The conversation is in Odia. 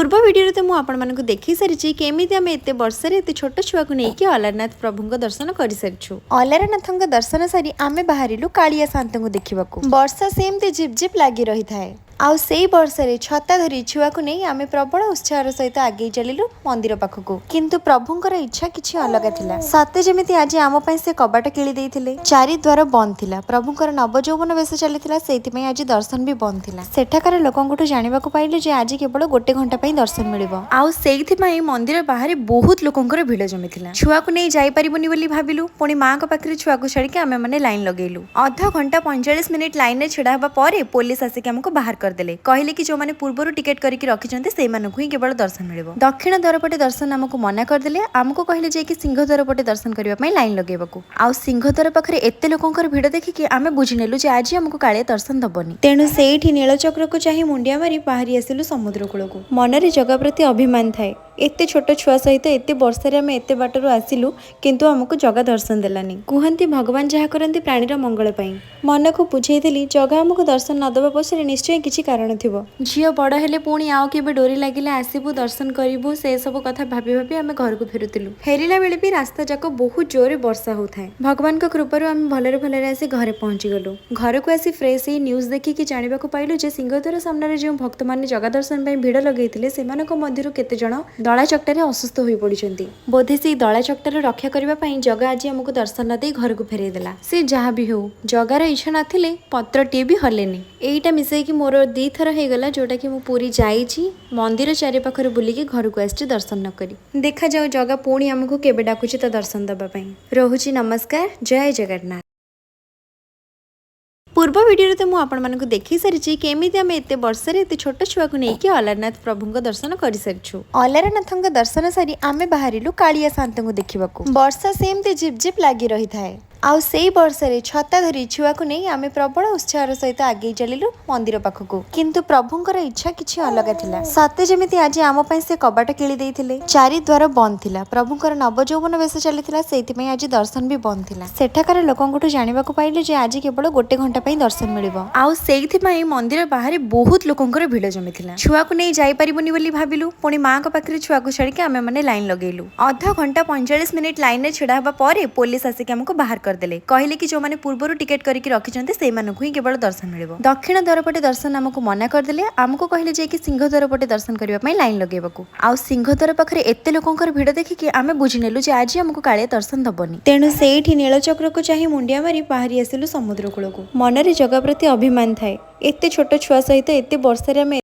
ପୂର୍ବ ଭିଡ଼ିଓରେ ତ ମୁଁ ଆପଣମାନଙ୍କୁ ଦେଖେଇ ସାରିଛି କେମିତି ଆମେ ଏତେ ବର୍ଷାରେ ଏତେ ଛୋଟ ଛୁଆକୁ ନେଇକି ଅଲାରନାଥ ପ୍ରଭୁଙ୍କ ଦର୍ଶନ କରିସାରିଛୁ। ଅଲାରନାଥଙ୍କ ଦର୍ଶନ ସାରି ଆମେ ବାହାରିଲୁ କାଳିଆ ସାନ୍ତଙ୍କୁ ଦେଖିବାକୁ। ବର୍ଷା ସେମିତି ଝିପ୍ ଝିପ୍ ଲାଗି ରହିଥାଏ। ଆଉ ସେଇ ବର୍ଷାରେ ଛତା ଧରି ଛୁଆକୁ ନେଇ ଆମେ ପ୍ରବଳ ଉତ୍ସାହର ସହିତ ଆଗେଇ ଚାଲିଲୁ ମନ୍ଦିର ପାଖକୁ। କିନ୍ତୁ ପ୍ରଭୁଙ୍କର ଇଚ୍ଛା କିଛି ଅଲଗା ଥିଲା। ସତେ ଯେମିତି ଆଜି ଆମ ପାଇଁ ସେ କବାଟ କିଳି ଦେଇଥିଲେ। ଚାରି ଦ୍ୱାର ବନ୍ଦ ଥିଲା। ପ୍ରଭୁଙ୍କର ନବଯୌବନ ବେଶ ଚାଲିଥିଲା, ସେଇଥିପାଇଁ ଆଜି ଦର୍ଶନ ବି ବନ୍ଦ ଥିଲା। ସେଠାକାର ଲୋକଙ୍କଠୁ ଜାଣିବାକୁ ପାଇଲୁ ଯେ ଆଜି କେବଳ ଗୋଟେ ଘଣ୍ଟା ପାଇଁ ଦର୍ଶନ ମିଳିବ। ଆଉ ସେଇଥିପାଇଁ ମନ୍ଦିର ବାହାରେ ବହୁତ ଲୋକଙ୍କର ଭିଡ଼ ଜମିଥିଲା। ଛୁଆକୁ ନେଇ ଯାଇପାରିବୁନି ବୋଲି ଭାବିଲୁ। ପୁଣି ମାଙ୍କ ପାଖରେ ଛୁଆକୁ ଛାଡ଼ିକି ଆମେ ମାନେ ଲାଇନ୍ ଲଗେଇଲୁ। ଅଧ ଘଣ୍ଟା 45 ମିନିଟ୍ ଲାଇନରେ ଛିଡ଼ା ହେବା ପରେ ପୋଲିସ ଆସିକି ଆମକୁ ବାହାର କରିଦେଲେ। କହିଲେ କି ଯୋଉମାନେ ପୂର୍ବରୁ ଟିକେଟ କରିକି ରଖିଛନ୍ତି, ସେଇମାନଙ୍କୁ ହିଁ କେବଳ ଦର୍ଶନ ମିଳିବ। ଦକ୍ଷିଣ ଦ୍ୱାର ପଟେ ଦର୍ଶନ ଆମକୁ ମନା କରିଦେଲେ। ଆମକୁ କହିଲେ ଯାଇକି ସିଂହଦ୍ୱାର ପଟେ ଦର୍ଶନ କରିବା ପାଇଁ ଲାଇନ୍ ଲଗେଇବାକୁ। ଆଉ ସିଂହଦ୍ୱାର ପାଖରେ ଏତେ ଲୋକଙ୍କର ଭିଡ଼ ଦେଖିକି ଆମେ ବୁଝିନେଲୁ ଯେ ଆଜି ଆମକୁ କାଳିଆ ଦର୍ଶନ ଦବନି। ତେଣୁ ସେଇଠି ନୀଳଚକ୍ରକୁ ଚାହିଁ ମୁଣ୍ଡିଆ ମାରି ବାହାରି ଆସିଲୁ ସମୁଦ୍ର କୂଳକୁ। ମନରେ ଜଗା ପ୍ରତି ଅଭିମାନ ଥାଏ। ଏତେ ଛୋଟ ଛୁଆ ସହିତ ଏତେ ବର୍ଷାରେ ଆମେ ଏତେ ବାଟରୁ ଆସିଲୁ, କିନ୍ତୁ ଆମକୁ ଜଗା ଦର୍ଶନ ଦେଲାନି। କୁହନ୍ତି, ଭଗବାନ ଯାହା କରନ୍ତି ପ୍ରାଣୀର ମଙ୍ଗଳ ପାଇଁ। ମନକୁ ବୁଝେଇଦେଲି, ଜଗା ଆମକୁ ଦର୍ଶନ ନ ଦେବା ପଛରେ ନିଶ୍ଚୟ କିଛି କାରଣ ଥିବ। ଝିଅ ବଡ଼ ହେଲେ ପୁଣି ଆଉ କେବେ ଡୋରି ଲାଗିଲେ ଆସିବୁ, ଦର୍ଶନ କରିବୁ। ସେ ସବୁ କଥା ଭାବି ଭାବି ଆମେ ଘରକୁ ଫେରୁଥିଲୁ। ଫେରିଲା ବେଳେ ବି ରାସ୍ତା ଯାକ ବହୁତ ଜୋରରେ ବର୍ଷା ହଉଥାଏ। ଭଗବାନଙ୍କ କୃପାରୁ ଆମେ ଭଲରେ ଭଲରେ ଆସି ଘରେ ପହଞ୍ଚିଗଲୁ। ଘରକୁ ଆସି ଫ୍ରେଶ୍ ହେଇ ନ୍ୟୁଜ୍ ଦେଖିକି ଜାଣିବାକୁ ପାଇଲୁ ଯେ ସିଂହଦ୍ୱାର ସାମ୍ନାରେ ଯେଉଁ ଭକ୍ତମାନେ ଜଗା ଦର୍ଶନ ପାଇଁ ଭିଡ଼ ଲଗେଇଥିଲେ, ସେମାନଙ୍କ ମଧ୍ୟରୁ କେତେ ଜଣ ଦଳା ଚକଟାରେ ଅସୁସ୍ଥ ହୋଇପଡ଼ିଛନ୍ତି। ବୋଧେ ସେଇ ଦଳା ଚକଟାରୁ ରକ୍ଷା କରିବା ପାଇଁ ଜଗା ଆଜି ଆମକୁ ଦର୍ଶନ ନ ଦେଇ ଘରକୁ ଫେରେଇ ଦେଲା। ସେ ଯାହା ବି ହେଉ, ଜଗାର ଇଚ୍ଛା ନଥିଲେ ପତ୍ରଟିଏ ବି ହଲେନି। ଏଇଟା ମିଶେଇକି ମୋର ଦିଥର ହେଇଗଲା, ଯୋଉଟାକି ମୁଁ ପୁରୀ ଯାଇଛି, ମନ୍ଦିର ଚାରିପାଖରେ ବୁଲିକି ଘରକୁ ଆସିଛି ଦର୍ଶନ ନ କରି। ଦେଖାଯାଉ ଜଗା ପୁଣି ଆମକୁ କେବେ ଡାକୁଛି ତା ଦର୍ଶନ ଦେବା ପାଇଁ। ରହୁଛି, ନମସ୍କାର, ଜୟ ଜଗନ୍ନାଥ। ପୂର୍ବ ଭିଡ଼ିଓରେ ତ ମୁଁ ଆପଣମାନଙ୍କୁ ଦେଖେଇ ସାରିଛି କେମିତି ଆମେ ଏତେ ବର୍ଷାରେ ଏତେ ଛୋଟ ଛୁଆକୁ ନେଇକି ଅଲାରନାଥ ପ୍ରଭୁଙ୍କ ଦର୍ଶନ କରିସାରିଛୁ। ଅଲାରନାଥଙ୍କ ଦର୍ଶନ ସାରି ଆମେ ବାହାରିଲୁ କାଳିଆ ସାନ୍ତଙ୍କୁ ଦେଖିବାକୁ। ବର୍ଷା ସେମିତି ଝିପ୍ ଝିପ୍ ଲାଗି ରହିଥାଏ। ଆଉ ସେଇ ବର୍ଷାରେ ଛତା ଧରି ଛୁଆକୁ ନେଇ ଆମେ ପ୍ରବଳ ଉତ୍ସାହର ସହିତ ଆଗେଇ ଚାଲିଲୁ ମନ୍ଦିର ପାଖକୁ। କିନ୍ତୁ ପ୍ରଭୁଙ୍କର ଇଚ୍ଛା କିଛି ଅଲଗା ଥିଲା। ସତେ ଯେମିତି ଆଜି ଆମ ପାଇଁ ସେ କବାଟ କିଳି ଦେଇଥିଲେ। ଚାରି ଦ୍ୱାର ବନ୍ଦ ଥିଲା। ପ୍ରଭୁଙ୍କର ନବଯୌବନ ବେଶ ଚାଲିଥିଲା, ସେଇଥିପାଇଁ ଆଜି ଦର୍ଶନ ବି ବନ୍ଦ ଥିଲା। ସେଠାକାର ଲୋକଙ୍କଠୁ ଜାଣିବାକୁ ପାଇଲୁ ଯେ ଆଜି କେବଳ ଗୋଟେ ଘଣ୍ଟା ପାଇଁ ଦର୍ଶନ ମିଳିବ। ଆଉ ସେଇଥିପାଇଁ ମନ୍ଦିର ବାହାରେ ବହୁତ ଲୋକଙ୍କର ଭିଡ଼ ଜମିଥିଲା। ଛୁଆକୁ ନେଇ ଯାଇପାରିବୁନି ବୋଲି ଭାବିଲୁ। ପୁଣି ମାଙ୍କ ପାଖରେ ଛୁଆକୁ ଛାଡ଼ିକି ଆମେ ମାନେ ଲାଇନ୍ ଲଗେଇଲୁ। ଅଧ ଘଣ୍ଟା 45 ମିନିଟ୍ ଲାଇନରେ ଛିଡ଼ା ହେବା ପରେ ପୋଲିସ ଆସିକି ଆମକୁ ବାହାର କରିଦେଲେ। କହିଲେ କି ଯୋଉମାନେ ପୂର୍ବରୁ ଟିକେଟ କରିକି ରଖିଛନ୍ତି, ସେଇମାନଙ୍କୁ ହିଁ କେବଳ ଦର୍ଶନ ମିଳିବ। ଦକ୍ଷିଣ ଦ୍ୱାର ପଟେ ଦର୍ଶନ ଆମକୁ ମନା କରିଦେଲେ। ଆମକୁ କହିଲେ ଯାଇକି ସିଂହଦ୍ୱାର ପଟେ ଦର୍ଶନ କରିବା ପାଇଁ ଲାଇନ୍ ଲଗେଇବାକୁ। ଆଉ ସିଂହଦ୍ୱାର ପାଖରେ ଏତେ ଲୋକଙ୍କର ଭିଡ଼ ଦେଖିକି ଆମେ ବୁଝିନେଲୁ ଯେ ଆଜି ଆମକୁ କାଳିଆ ଦର୍ଶନ ଦବନି। ତେଣୁ ସେଇଠି ନୀଳଚକ୍ରକୁ ଚାହିଁ ମୁଣ୍ଡିଆ ମାରି ବାହାରି ଆସିଲୁ ସମୁଦ୍ର କୂଳକୁ। ମନରେ ଜଗା ପ୍ରତି ଅଭିମାନ ଥାଏ। ଏତେ ଛୋଟ ଛୁଆ ସହିତ ଏତେ ବର୍ଷାରେ ଆମେ